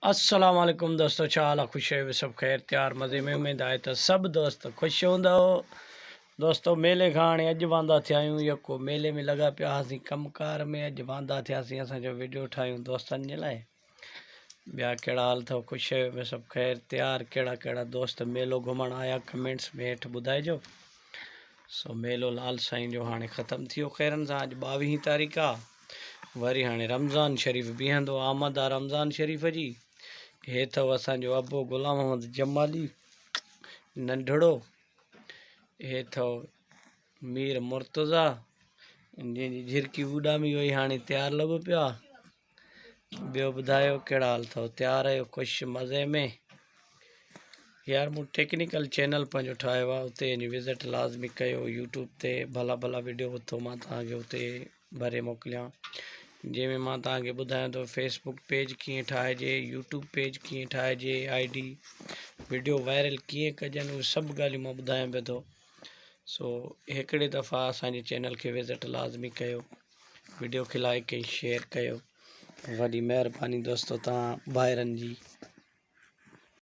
السلام عليڪم دوستو ڇا حال آ خوش آهيو سڀ خير تيار مزي ۾ اميد آهي ته سڀ دوست خوش هوندو دوستو ميلي کان هاڻي اڄ واندا ٿيا آهيون يڪو ميلي ۾ لڳا پيا هئاسين ڪم ڪار ۾ اڄ واندا ٿياسين اسان جو ويڊيو ٺاهيون دوستن جي لاء ٻيا ڪهڙا حال اٿو خوش آهيو سڀ خير تيار ڪهڙا ڪهڙا دوست ميلو گهمڻ آيا ڪمينٽس ۾ هيٺ ٻڌائجو سو ميلو لال سائين جو هاڻي ختم ٿي ويو خيرن سان اڄ ٻاويهين تاريخ آ وري هاڻي رمضان شريف بيهندو آمد آ رمضان شريف جي. هي اٿو اسان جو ابو غلام محمد جمالي ننڍڙو. هي اٿو مير مرتضيٰ جنهن جي جهرڪي اڏامي وئي هاڻي تيار لڳو پيو آ. ٻيو ٻڌايو ڪهڙا حال اٿو تيار آهيو خوش مزي ۾. يار مون ٽيڪنيڪل چينل پنهنجو ٺاهيو آ اتي وڃي وزٽ لازمي ڪيو يوٽيوب تي ڀلا ڀلا وڊيو اٿو مان توهان کي اتي ڀري موڪليان جنهن ۾ مان توهان کي ٻڌايان ٿو فيس بڪ پيج ڪيئن ٺاهجي يوٽيوب پيج ڪيئن ٺاهجي I D video viral ڪيئن ڪجن اهي سڀ ڳالهيون مان ٻڌايان پيو ٿو سو هڪڙي دفعا اسانجي چينل کي وزٽ لازمي ڪيو وڊيو کي لائڪ ۽ شيئر ڪيو وڏي مهرباني دوستو توهان ڀائرن جي.